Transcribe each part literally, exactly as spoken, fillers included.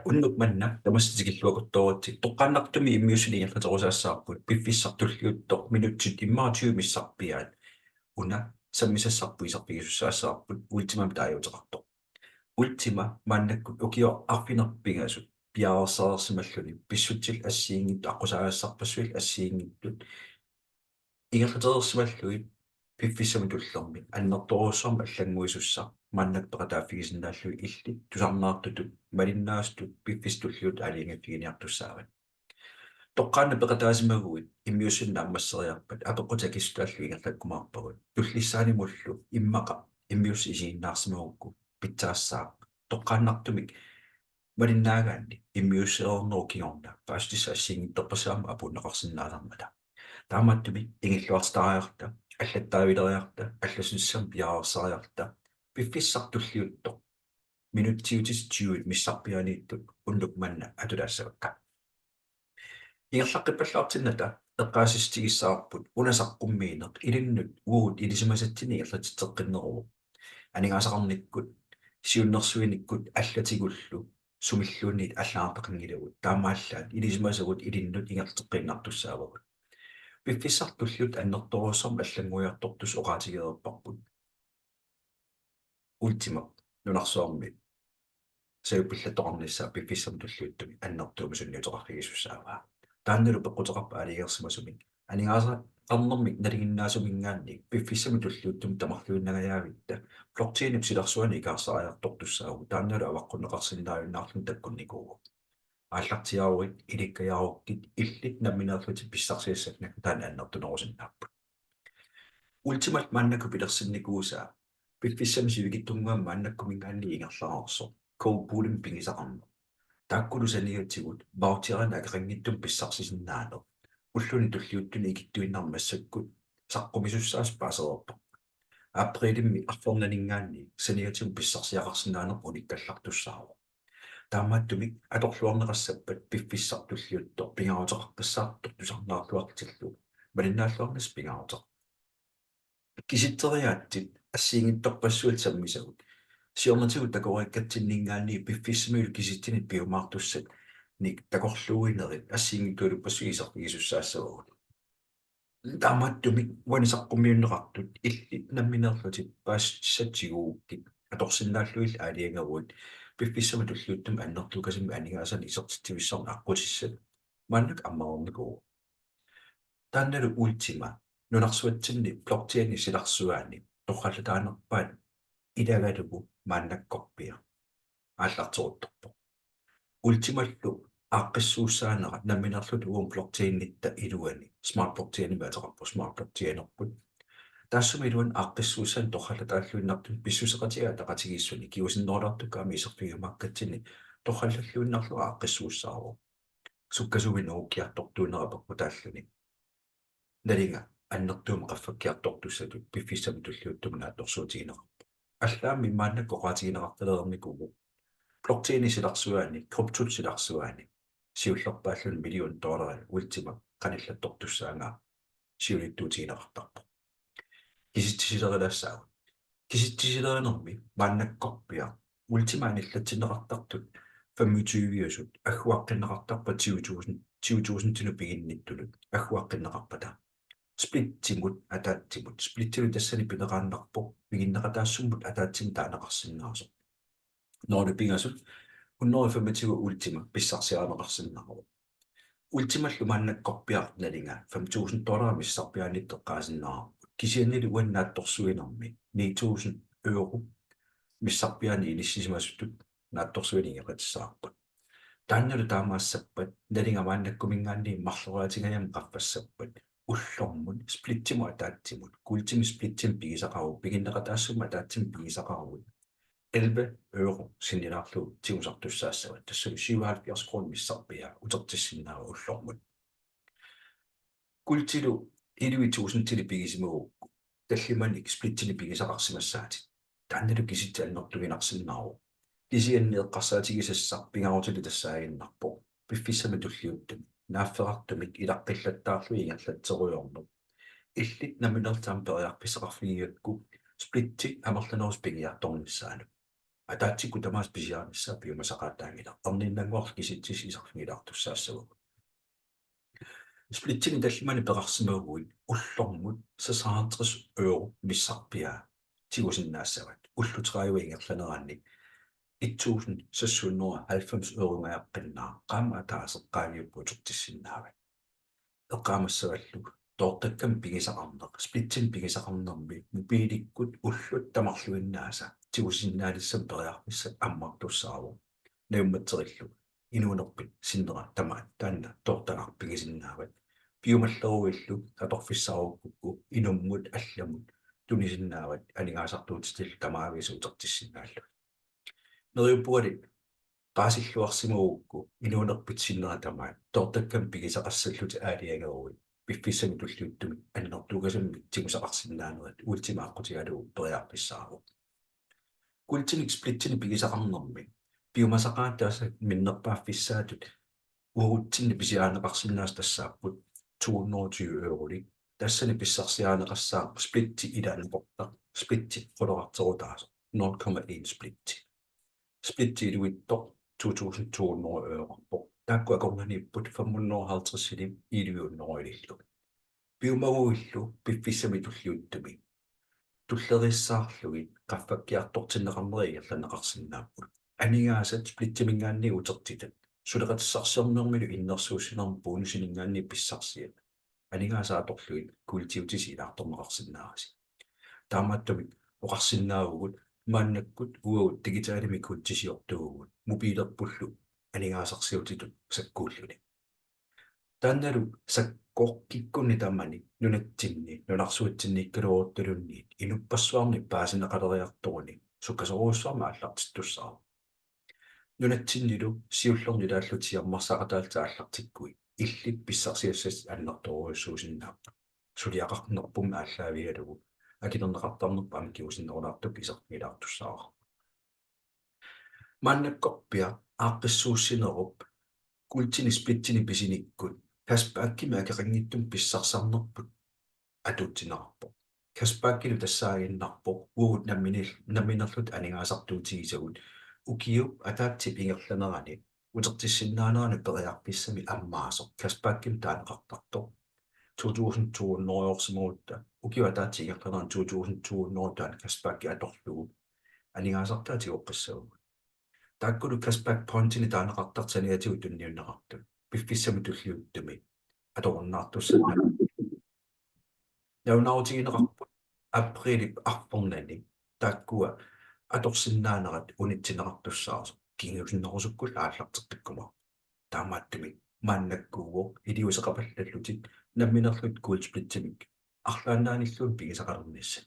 Unnuk manna tamassi tikilluakuttooritsi. Toqqaannartumik immiussineq ingerlaterusaassavarput, piffissaq tulliuttoq minutsit immaqa tyve missarpiaat una sammisassarput iserfigisussaassavarput Ultimamik taaguuteqartoq. Ultima maannakkut ukiut arfineq-pingasut piareersarsimalluni pissutsit assigiinngitsut, aqqusaagassaarpassuit assigiinngitsut ingerlatereersimallugit piffissami tullermi annertoorujussuarmik allannguisussaq maannakkut peqataaffigisinnaallugit illit tusarnaartutut malinnaasutut piffissaq tulliuttoq aalajangiiffiginiartussaavat. Toqqaannaq peqataasimaguit immiussineq naammasseriarpat apeqqutit akissutaallu ingerlakkumaarpagut. Tullissaanimullu immaqa immiussaq isiginnaarsimagukku pitsaassaaq. Toqqaannartumik malinnaagaanni immiussiornerup kingorna paasissutissat assigiinngitsorpassuit aamma apuunneqarsinnaasarmata. Taamaattumik ingilluartitariarta, allattaavileriarta, allassutissat piareersariarta, piffissaq tulliuttoq minutsit tyve missarpiaaniittut unnuk manna atulaassavakka. Ingerlaqqippallaartinnata eqqaasitsissutigissavarput una saqqummiineq ilinnut uagut ilisimasatsinnik ingerlatitseqqinneruvoq. Aningaasaqarnikkut, siunnersuinikkut allatigullu sumilluunniit allagartaqanngilagut. Taamaallaat ilisimasagut ilinnut ingerlateqqinniartussaavagut. Piffissaq tulliuttoq annertoorujussuarmik allannguiartortussaq oqaatigereerparput Ultimap nunarsuarmi sajuppillattoqarnissaa piffissami tulliuttumi annertuumik sunniuteqarfigisussaavaa. Taannalu peqquteqarpoq aalajangersimasumik. Aningaasaqarnermik nalinginnaasuminngaanniit piffissami tulliuttumi tamarluinnangajaavitta blockchainip silarsuani ikaarsaariartortussaavugut, taannalu avaqqunneqarsinnaajunnaarluni takkunnikuuvoq. Aallartiaaruit, ilikkajaarukkit, illit nammineerlutit pissarsiassat nakkutaa annertunerusinnaapput. Ultimat maannakkut pilersinnikuusaa piffissami sivikitsunnguami maannakkuminngaanniit ingerlareersoq, Gold Poolimik pigisaqarneq. Taakkulu saniatigut voucherinik akeqanngitsumik pissarsisinnaaneq ulluni tulliuttuni ikittuinnarni massakkut saqqumisussaasut paasereerput. Aprilimi arfernaninngaanniit saniatigut pissarsiaqarsinnaanerput unikkallartussaavoq. Taamaattumik atorluarneqassappat piffissaq tulliuttoq pingaaruteqaqqissaartoq tusarnaarluartillugu malinnaalluarnissaq pingaaruteqarpoq. Kisitseriaatsit assigiinngitsorpassuit sammisagut siornatigut takoriikkatsinninngaanniit piffissamilu kisitsinerit piumaartussanik takorluuinerit assigiinngitsualuppassuit iserfigisussaassavagut. Taamaattumik uani saqqummiunneqartut illit nammineerlutit paasissutissat tigugukkit atorsinnaallugillu aalajangeruit piffissami tulliuttumi annertukasimmik aningaasanik isertitsivissorneq aqqutissat maannakkut ammareernikuuvoq. Taannalu Ultima nunarsuatsinni blockchainip silarsuaani torrallataanerpaat ilagalugu maannakkorpiaq aallarteruttorpoq. Ultimallu aaqqissuussaanera nammineerluta uuma blockchainitta iluani, Smart Blockchainimik ateqarpoq, Smart Blockchainerput. Taassuma iluani aaqqissuussaanera torrallataalluinnartumik pissuseqatigiit ataqatigiissuni kingusinnerulaartukkut aamma iserfigimaakkatsinni torrallalluinnarlugu aaqqissuussaavoq. Sukkasuumik nungukkiartortuunera peqqutaalluni. Nalinga annertuumik qaffakkiartortussatut piffissami tulliuttumi naatsorsuutigineqarpoq. Allaammi maannakkut oqaatigineqartalereernikuuvoq blockchainip silarsuaani, kryptop silarsuaani siullerpaalluni million dollarit Ultima qanillattortussaagaat siulittuutigineqartarpoq. Kisitsisilerilaassagut. Kisitsisilerinermi maannakkorpiaq Ultima anillatsinneqartartut femogtyve-usut agguaqqinneqartarput tyve tusind, tyve tusindinut piginnittunut agguaqqinneqarpata. Splittimut ataatsimut. Splittilu tassani pineqaannarpoq piginneqataassummut ataatsimut taaneqarsinnaasoq. Nul pingasut hundrede femogtyve Ultima pissarsiarineqarsinnaavoq. Ultimallu maannakkorpiaq nalinga fem tusind dollarit missarpiaaniittut eqqaasinnaavarput. Kisiannili uani naatsorsuinermi ni tusind euro missarpiaani inissisimasutut naatsorsuineq ingerlatissavarput. Taannalu taamaassappat nalinga maannakkuminngaanniit marloriaatingajammik qaffassappat ullormut splittimut ataatsimut, kuultimik splittimik pigisaqaruit, piginneqataassummik ataatsimik pigisaqaruit elleve euro sinnilaarlugu tigusartussaassavat. Tassami syvoghalvfjerds kroner missarpiaa utertissinnaava ullormut. Kuultilu elleve tusindilik pigisimagukku tallimanik splitsinik pigisaqarsimassaatit. Taannalu kisitsit annertuginarsinnaavoq. Kisianni eqqarsaatigisassaq pingaarutilik tassaaginnarpoq piffissami tulliuttumi naaffeqartumik ilaqqillattaarlugit ingerlatserujoorneq. Illit nammineerlutit aamma periarfissaqarfigigigakku splitsit amerlanerusut pigiartornissaannut. Ataatsikkut tamaasa pisiarinissaa piumasaqaataanngilaq. Erniinnannguaq kisitsisissaq iserfigilaartussaassavagut. Splittinik tallimanik peqarsimaguit ullormut seksoghalvtreds euro missarpiaa tigusinnaassavat. Ullut tredive ingerlaneranni et tusind seks hundrede og halvfems euroingajaqqinnaaq, qaammat ataaseq qaangiuppat utertissinnaavat. Eqqaamassavallu toortakkamik pigisaqarneq, splittinik pigisaqarnermi mobiilikkut ullut tamarluinnaasa tigusinnaanissamut periarfissat ammartussaavoq. Naammatserillu inuunerpit sinnera tamaat taanna toortagaq pigisinnaavat. Piumalleruillu atorfissaarukkukku inummut allamut tunisinnaavat aningaasartuutitillu tamaavisa utertissinnaallugit. Neriuppungali paasilluarsimagukku inuunerpit sinnera tamaat toortakkamik pigisaqassallutit aalajangeruit piffissami tulliuttumi annertugasamik tigusaqarsinnaanerit Ultima aqqutigalugu periarfissaavoq. Kuultinik splittinik pigisaqarnermi piumasaqaataasa minnerpaaffissaatut uagutsinni pisiarineqarsinnaasut tassaapput to hundrede og tyve eurolik. Tassani pissarsiarineqassaaq splitti ilaannakortaq, splitti quleqarterutaasoq, nul komma en splitti. Splitti iluitsoq to tusind to hundrede euroqarpoq. Taakku akornanniipput fem hundrede og halvtredsillu elleve hundredellu. Piumaguillu piffissami tulliuttumi tulleriissaarlugit qaffakkiartortinneqarnerit ingerlanneqarsinnaapput. Aningaasat splittiminngaanniit utertitat, suleqatissarsiornermilu innersuussinermi bonusininngaanniit pissarsiat, aningaasat atorlugit kuultiutisi ilaartorneqarsinnaavasi. Taamaattumik oqarsinnaavugut maannakkut uagut digitalimik kuultisiortuuvugut mobiilerpullu aningaasarsiutitut sakkuulluni. Taannalu sakkortikkunni tamani nunatsinni nunarsuatsinniikkaluaruttalunniit inuppassuarnit paasineqaleriartoruni sukkasoorujussuarmik aallartittussaavoq. Nunatsinnilu siullerni ilaallutit siammarsaqataallutit aallartikkuit illit pissarsiassatit annertoorujussuusinnaapput. Suliaqarnerpummi aallaavigalugu akilerneqartarnerput aamma kingusinnerulaartukkut iserfigilaartussaavarput. Maannakkorpiaq aaqqissuussinerup kuultinik splittinik pisinikkut cashbackimik akeqanngitsumik pissarsisarnerput atuutsinneqarpoq. Cashbackilu tassaaginnarpoq uagut namminil-, namminerluta aningaasartuutigisagut ukiup ataatsip ingerlanerani utertissinnaanerani periarfissamik ammaasoq cashbackimik taaneqartartoq. To tusind to hundrede euroqarsimagutta ukiup ataatsip ingerlanerani to tusind to hundrede taanna cashbacki atorlugu aningaasartai tigoqqissavagut. Taakkulu cashback pointinik taaneqartartut saniatigut tunniunneqartut piffissami tulliuttumi atorunnaartussat nalunaarutigineqarput aprilip arfernanni. Taakkua atorsinnaanerat unitsinneqartussaasoq kingusinnerusukkullu aallarteqqikkumaarpoq. Taamaattumik maannakkuuvoq iliuuseqapallallutit namminerlutit kuultinik splittimik arlaannaanilluunniit pigisaqalernissat.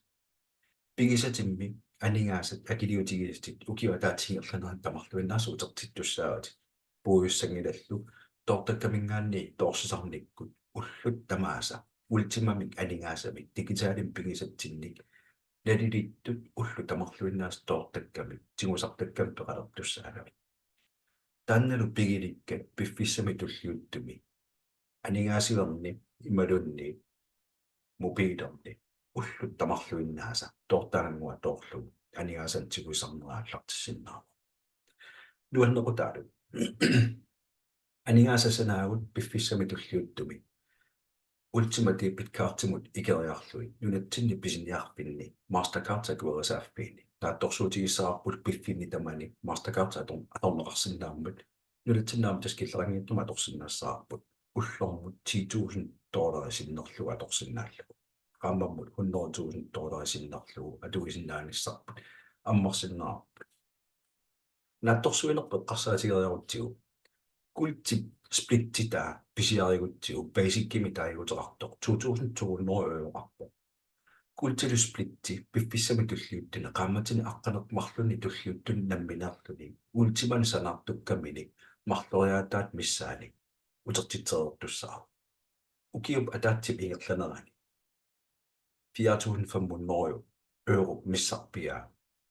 Pigisatimmi aningaasat akiliutigisatit ukiup ataatsip ingerlanerani tamarluinnaasa utertittussaavatit. Puigussanngilallu toortakkaminngaanniit toorsisarnikkut ullut tamaasa Ultimamik aningaasamik digitalimik pigisatsinnik nalilittut ullut tamarluinnaasa toortakkamik tigusartakkamik peqalertussaagavit. Taannalu pigilikkat piffissami tulliuttumi aningaasivinnit imaluunniit mobiilinnit ullut tamarluinnaasa toortagannguaq toorlugu aningaasanik tigusisarnerit aallartissinnaavoq. Nuannequtaalu. Aningaasat sanaagut piffissami tulliuttumi Ultima debit cardimut ikeriarlugit nunatsinni pisiniarfinni Mastercard akuerisaaffiini naatsorsuutigissavarput piffinni tamani Mastercard ator-, atorneqarsinnaammat nunatsinni aamma tassa killeqanngitsumik atorsinnaassavarput ullormut ti tusind dollarit sinnerlugu atorsinnaallugu. Qaammammut hundrede tusind dollarit sinnerlugu atuisinnaanissarput ammarsinnaavarput. Naatsorsuinerput eqqarsaatigeriarutsigu kuultip splitti taanna pisiarigutsigu basicimik taaguuteqartoq to tusind to hundrede euroqarpoq. Kuultilu splitti piffissami tulliuttuni qaammatini aqqaneq-marlunni tulliuttuni nammineerluni Ultimanik sanaartukkamini marloriaataata missaani utertitsereertussaavoq. Ukiup ataatsip ingerlanerani fire tusind fem hundrede euro missarpiaa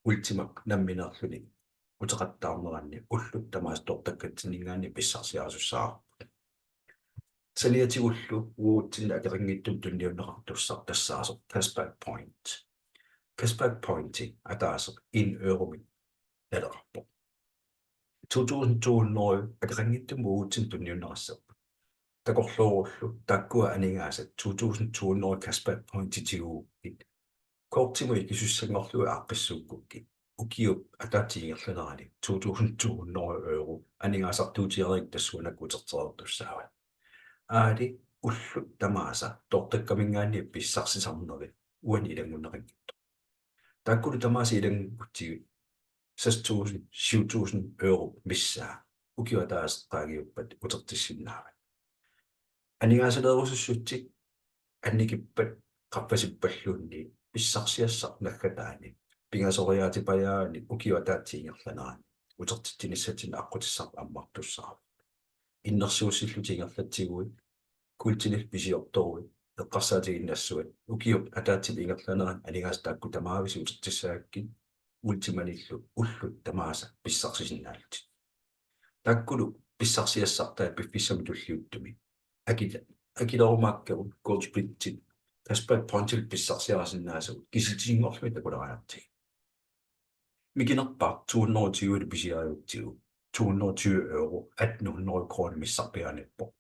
Ultimap nammineerluni uteqattaarneranni ullut tamaasa toortakkatsinninngaanniit pissarsiarisussaavoq. Saniatigullu uagutsinnut akeqanngitsumik tunniunneqartussaq tassaasoq cashback point. Cashback pointi ataaseq en euromik naleqarpoq. Two thousand two hundred akeqanngitsumik uagutsinnut tunniunneqassapput. Takorloorullu taakkua aningaasat two thousand two hundred cashback pointit tigugukkit, kortimut ikisussanngorlugit aaqqissuukkukkit, ukiup ataatsip ingerlanerani two thousand two hundred euro aningaasartuutigalugu tassuunakkut utertereertussaavat. Aali ullut tamaasa toortakkaminngaanniit pissarsisarnerit uani ilanngunneqanngitsoq. Taakkulu tamaasa ilanngukkutsigit seks tusind, syv tusind euro missaa ukiup ataaseq qaangiuppat utertissinnaavat. Aningaasaleerusussutsit annikippat qaffasippalluunniit pissarsiassaq naggataani pingasoriaatipajaanik ukiup ataatsip ingerlanerani utertitsinissatsinnut aqqutissarput ammartussaavoq. Innersuussillutit ingerlatsiguit, kuultinillu pisiortoruit, eqqarsaatigiinnassuat, ukiup ataatsip ingerlanerani aningaasat taakku tamaavisa utertissagakkit Ultimanillu ullut tamaasa pissarsisinnaallutit. Taakkulu pissarsiassartai piffissami tulliuttumi akil-, akilerumaakkagut Gold Splitsit cashback pointilu pissarsiarisinnaasagut kisitsisinngorlugit takulaariartigit. Mikinerpaaq to hundrede og tyve pisiarigutsigu, to hundrede og tyve euro, atten hundrede kroner missarpiaanerpoq.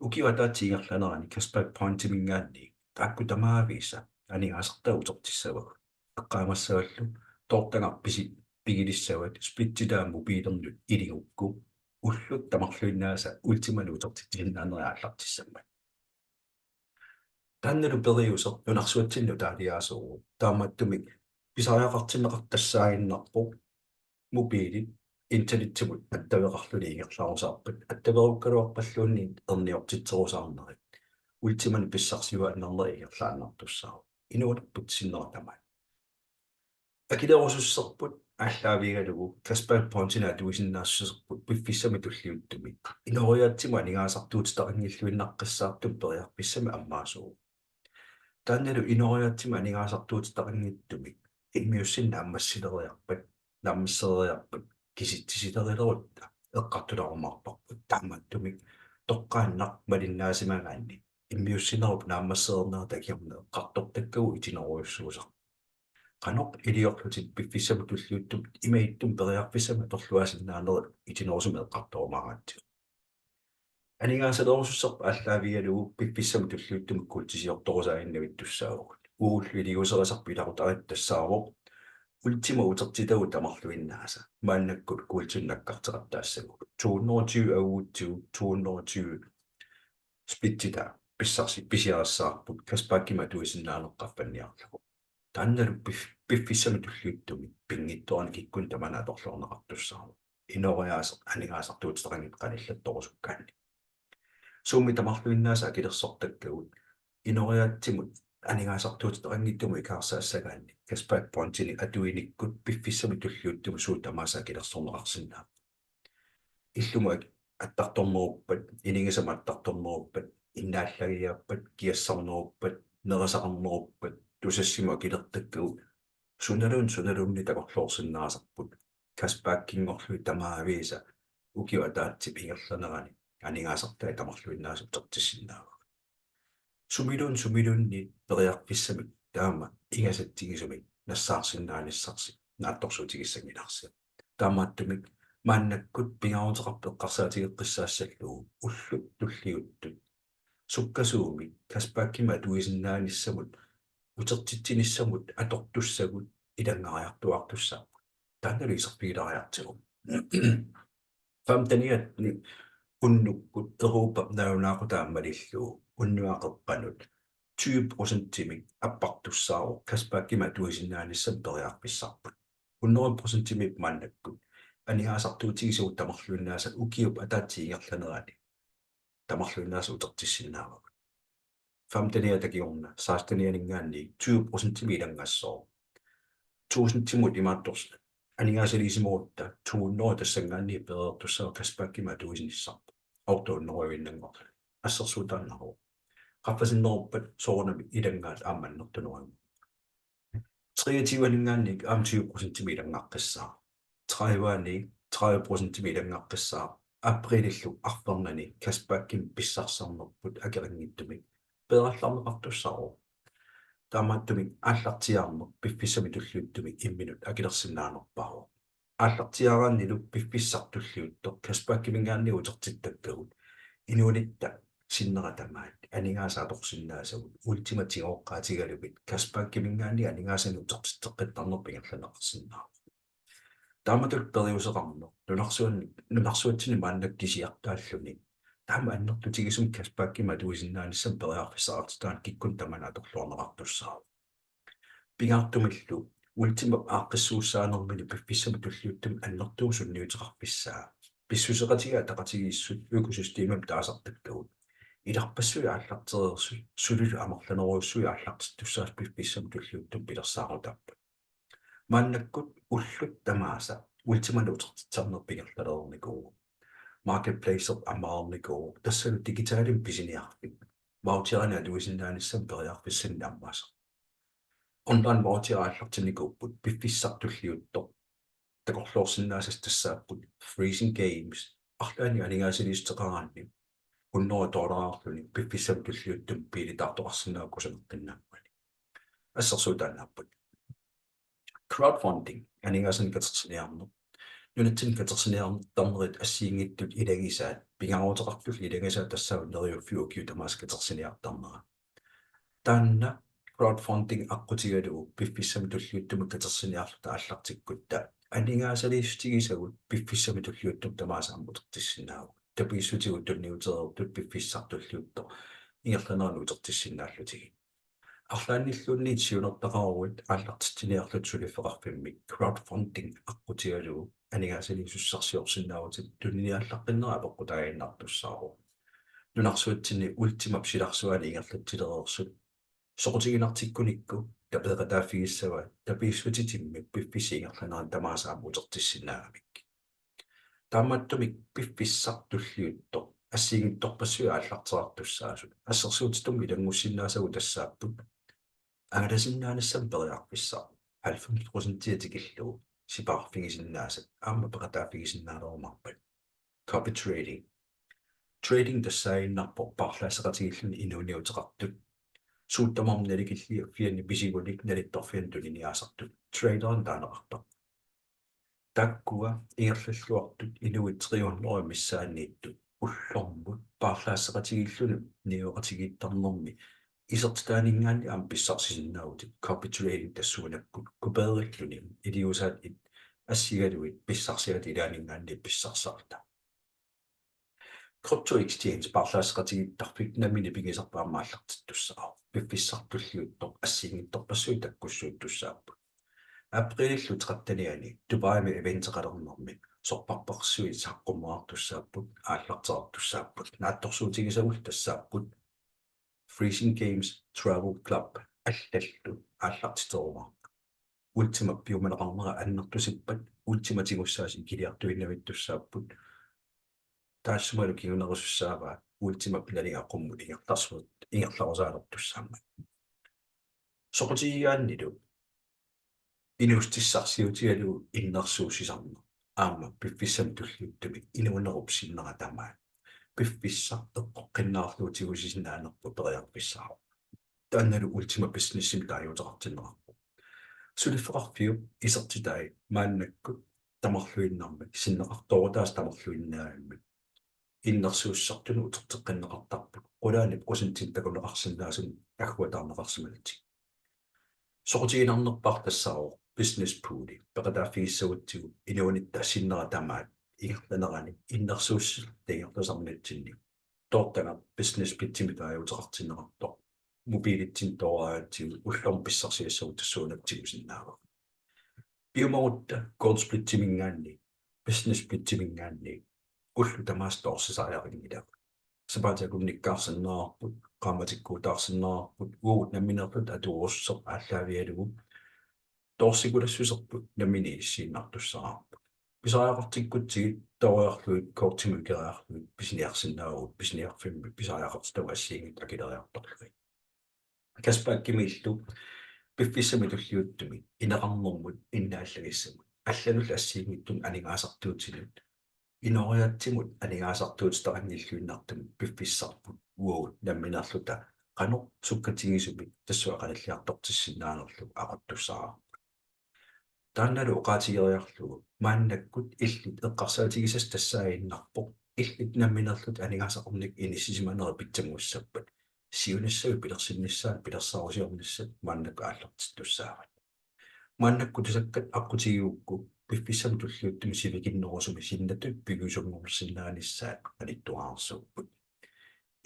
Ukiup ataatsip ingerlanerani cashback pointiminngaanniit taakku tamaavisa aningaasartai utertissavagut. Eqqaamassavallu toortagaq pisi-, pigilissavat splitsitaa mobiilernut iligukku ullut tamarluinnaasa Ultimanut utertitsisinnaanerit aallartissammat. Taannalu periuseq nunarsuatsinni nutaaliaasuuvoq. Taamaattumik pisariaqartinneqartussaaginnarpoq mobiilit internetsimut attaveqarluni ingerlarusaarpat, attaverukkaluarpalluunniit erniortitserusaarnerit, Ultimanut pissarsiuaannarnerit ingerlaannartussaavoq. Inuunerput sinnera tamaat. Akilerususserput aallaavigalugu cashback pointinik atuisinnaassuserput piffissami tulliuttumi inooriaatsimut aningaasartuutitaqanngilluinnaqqissaartumik periarfissamik ammaasuuvoq. Taannalu inooriaatsimut aningaasartuutitaqanngitsumik immiussineq naammassileriarpat, naammassereeriarpat, kisitsisilerutta eqqartularumaarparput. Taamaattumik toqqaannaq malinnaasimagaanni immiussinerup naammassereernerata akiorna eqqartortakkagut itinerujussuusarput. Qanoq iliorlutit piffissami tulliuttumi imaattumi periarfissamik atorluaasinnaanerit itinerusumik eqqartorumaaratsigu. Aningaasaleerusussaq aallaavigalugu piffissami tulliuttumi kuultisiortorusaaginnavittussaavugut. Uagullu iliuuserisarput ilaqutariit tassaavoq Ultima utertitagut tamarluinnaasa maannakkut kuultinut nakkarteqattaassagugut. To hundrede og tyve angugutsigu, to hundrede og tyve splitsitaa pissarsi-, pisiarissavarput cashbackimik atuisinnaaneq qaffanniarlugu. Taannalu pif-, piffissami tulliuttumi pinngitsoorani kikkunnit tamanit atorluarneqartussaavoq. Inooriaaseq aningaasartuutitaqanngitsoq qanillattorusukkaanni. Suummi tamarluinnaasa akilersortakkagut inooriaatsimut aningaasartuutitaqanngitsumut ikaarsaassagaanni cashback pointinik atuinikkut piffissami tulliuttumi suut tamaasa akilersorneqarsinnaapput. Illumut attartorneruppat, inigisamut attartorneruppat, innaallagiaappat, kiassarneruppat, nerisaqarneruppat, Tusassimut akilertakkagut sunaluunniit sunaluunniit takorloorsinnaasarput. Cashbackinngorlugit tamaavisa ukiup ataatsip ingerlanerani aningaasartai tamarluinnaasa utertissinnaavagut. Sumiluunniit sumiluunniit periarfissamik taama ingasatsigisumik nassaarsinnaanissarsi naatsorsuutigissanngilarsi. Taamaattumik maannakkut pingaaruteqarpoq eqqarsaatigeqqissaassallugu ullut tulliuttut sukkasuumik cashbackimik atuisinnaanissamut utertitsinissamut atortussagut ilanngariartuaartussaapput. Taannalu iserfigilaariartigu. Femtenianni unnukkut Europap nalunaaqutaa malillugu unnuap qeqqanut tyve procentimik appartussaavoq cashbackimik atuisinnaanissamut periarfissarput. Hundrede procentimik maannakkut aningaasartuutigisagut tamarluinnaasa ukiup ataatsip ingerlanerani tamarluinnaasa utertissinnaavagut. Femteniata kingorna sekstenianinngaanniit tyve procentimik ilanngassooq. Tusindimut imaattorsi aningaasaliisimagutta to hundrede tassanngaanniit pereertussaavoq cashbackimik atuisinissarput. Otte hundrede-innanngorluni. Assersuutaannarpoq. Qaffasinneruppat soorunami ilanngaat aamma annertuneruvoq. Treogtyveninngaanniit aamma tyve procentimik ilanngaqqissaaq. Trediveani tredive procentimik ilanngaqqissaaq. Aprilillu arfernani cashbackimik pissarsisarnerput akeqanngitsumik peerallarneqartussaavoq. Taamaattumik aallartiaarneq piffissami tulliuttumi imminut akilersinnaanerpaavoq. aallartiaaraannilu piffissaq tulliuttoq cashbackiminngaanniit utertittakkagut inuunitta sinnera tamaat aningaasat atorsinnaasagut Ultimat tigooqqaatigalugit cashbackiminngaanniit aningaasanik utertitseqqittarnerput ingerlanneqarsinnaavoq. Taamatut periuseqarneq nunarsuan-, nunarsuatsinni maanna kisiartaalluni taama annertutigisumik cashbackimik atuisinnaanissamut periarfissaqartitaaneq kikkunnit tamanit atorluarneqartussaavoq. Pingaartumillu Ultimap aaqqissuussaanermini piffissami tulliuttumi annertuumik sunniuteqarfissaa pissuseqatigiit ataqatigiissut økosystemimik taasartakkagut ilarpassui aallartereersut sulilu amerlanerujussuit aallartittussaasut piffissami tulliuttumi pilersaarutaapput. Maannakkut ullut tamaasa Ultimanik utertitsisarnerput ingerlalernikuuvoq. Marketplace ammareernikuuvoq, tassalu digitalimik pisiniarfik voucherinik atuisinnaanissamut periarfissanik ammasoq. Online voucher aallartinnikuupput piffissaq tulliuttoq takorloorsinnaasat tassaapput Freezing Games, arlaannik aningaasaliissuteqaraanni hundrede dollarilluunniit piffissami tulliuttumi biilitaartoqarsinnaavoq kusanartinnaannguni. Assersuutaannaapput. Crowdfunding, aningaasanik katersiniarneq. Nunatsinni katersiniartarnerit assigiinngitsut ilagisaat, pingaaruteqartullu ilagisaat tassaapput neriuffiup ukiut tamaasa katersiniartarnera. Taanna crowdfunding aqqutigalugu piffissami tulliuttumi katersiniarluta aallartikkutta aningaasaliissutigisagut piffissami tulliuttumi tamaasa aamma utertissinnaavagut. Tapiissutigut tunniutereertut piffissaq tulliuttoq ingerlanerani utertissinnaallutigit. Arlaannilluunniit siunertaqaruit aallartitsiniarlutit suliffeqarfimmik crowdfunding aqqutigalugu aningaasaliisussarsiorsinnaavutit tuniniaallaqqinnerat apeqqutaaginnartussaavoq. Nunarsuatsinni Ultimap silarsuani ingerlatsilereersut soqutiginartikkunikku tapeeqataaffigissavaat tapiissutitimmik piffissap ingerlanerani tamaasa aamma utertissinnaagamik. Taamaattumik piffissaq tulliuttoq assigiinngitsorpassuit aallarterartussaasut assersuutitut ilanngussinnaasagut tassaapput: angalasinnaanissamut periarfissaq halvfems procentia tikillugu sipaarfigisinnaasat aamma peqataaffigisinnaalerumaarpat. Copy trading. Trading tassaaginnarpoq paarlaasseqatigiilluni inuuniuteqartut. Suut tamarmik nalikilliiffianni pisigunik nalittorfianni tuniniaasartut. Traderinik taaneqartarpoq. Taakkua ingerlalluartut inuit tre hundrede missaanniittut ullormut paarlaasseqatigiilluni niueqatigiittarnermi isertitaaninngaanniit aamma pissarsisinnaavutit copy trading tassuunakkut kopeerilluni iliuusaat assigalugit pissarsiat ilaaninngaanniit pissarsisarta. Crypto exchange paarlaasseqatigiittarfik nammineq pigisarput aamma aallartittussaavoq. Piffissaq tulliuttoq assigiinngitsorpassuit takkussuuttussaapput. Aprilillu trettenianni Dubaimi eventeqalernermi sorpassuit saqqummerartussaapput, aallarterartussaapput. Naatsorsuutigisagullu tassaapput Freezing Games Travel Club allallu aallartiterumaarput. Ultimap piumaneqarnera annertusippat Ultimat tigussaasut ikiliartuinnavittussaapput. Taassumalu kingunerusussaavaa Ultimap nalinga qummut ingerlarsu-, ingerlarusaalertussaammat. Soqutigigaannilu inuussutissarsiutigalugu innersuussisarneq aamma piffissami tulliuttumi inuunerup sinnera tamaat piffissaq eqqoqqinnaarlugu tigusisinnaanerput periarfissaavoq. Taannalu Ultima Businessimik taaguuteqartinneqarpoq. Suliffeqarfiup isertitai maannakkut tamarluinnarmik sinneqartoorutaasa tamarluinnavimmik innersuussisartunut uterteqqinneqartarput qulaani procentimik takuneqarsinnaasunik agguataarneqarsimallutik. Soqutiginarnerpaaq tassaavoq business pooli peqataaffigissagutsigu inuunitta sinnera tamaat ingerlanerani innersuussusertut ingerlasarnitsinni toortagaq business splitsimik taaguuteqartinneqartoq mobiilitsinni tooragatsigu ullormut pissarsiassagut tassuunakkut tigusinnaavagut. Piumagutta gold splitsiminngaanniit, business splitsiminngaanniit ullut tamaasa toorsisariaqanngilagut. Sapaatip-akunnikkaarsinnaarput, qaammatikkuutaarsinnaarput, uagut nammineerluta atuuserput aallaavigalugu toorsikulaassuserput nammineq issiinnartussaavarput. Pisariaqartikkutsigit tooriarlugit kortimut ikeriarlugit pisiniarsinnaavagut pisiniarfimmi pisariaqartitagut assigiinngitsut akileriartorlugit. Cashbackimiillu piffissami tulliuttumi ineqarnermut innaallagissamut allanullu assigiinngitsunut aningaasartuutinut inooriaatsimut aningaasartuutitaqanngilluinnartumik piffissarput uagut nammineerluta qanoq sukkatigisumik tassunga qanilliartortissinnaanerlugu aquttussaavarput. Taannalu oqaatigeriarlugu maannakkut illit eqqarsaatigisassat tassaaginnarpoq, illit nammineerlutit aningaasaqarnikkut inissisimanerit pitsanngussappat, siunissavit pilersinnissaat pilersaarusiornissat maannakkut aallartittussaavat. Maannakkut tusakkat aqqutigigukku piffissami tulliuttumi sivikinnerusumik sinnatut piviusunngorsinnaanissaat qanittuararsuupput.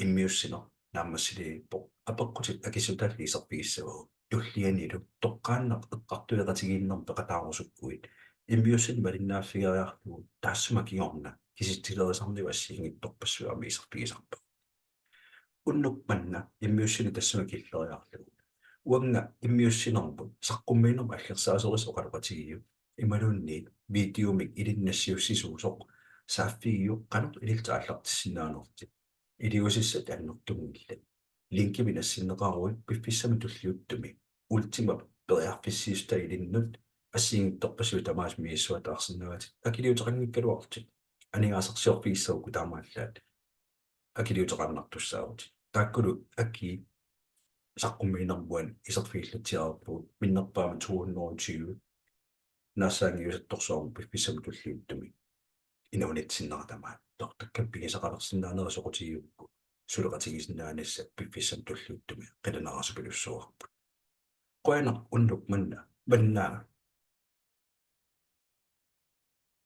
Immiussineq naammassilivoq, apeqqutit akissutaallu iserfigissavagut, tullianilu toqqaannaq eqqartueqatigiinnermik peqataarusukkuit immiussineq malinnaaffigeriarlugu taassuma kingorna kisitsilerisannilu assigiinngitsorpassuarnik iserfigisarpagut. Unnuk manna immiussineq tassunga killeriarlugu, uanga immiussinermut saqqummiinermut aggersaasorisat oqaloqatigiuk imaluunniit videomik ilinnut nassiussisuusoq saaffigiuk qanoq ilillutit aallartissinnaanerlutit. Iliuusissat annertunngillat. Linkimik nassinneqaruit piffissami tulliuttumi Ultimap periarfissiissutap ilinnut assigiinngitsorpassuit tamaasa misissuataarsinnaavatit, akiliuteqanngikkaluarlutit. Aningaasarsiorfigissagukku taamaallaat akiliuteqarnartussaavutit. Taakkulu akii saqqummiinermut iserfigillatsiareerpugut, minnerpaamik to hundrede og tyve naassaanngiusattorsuarmut piffissami tulliuttumi inuunitsinnera tamaat. Tortakkat pigisaqalersinnaanerit soqutigigukku suleqatigisinnaanissat piffissami tulliuttumi qilanaarasupilussuarput. Qujanaq unnuk manna, manna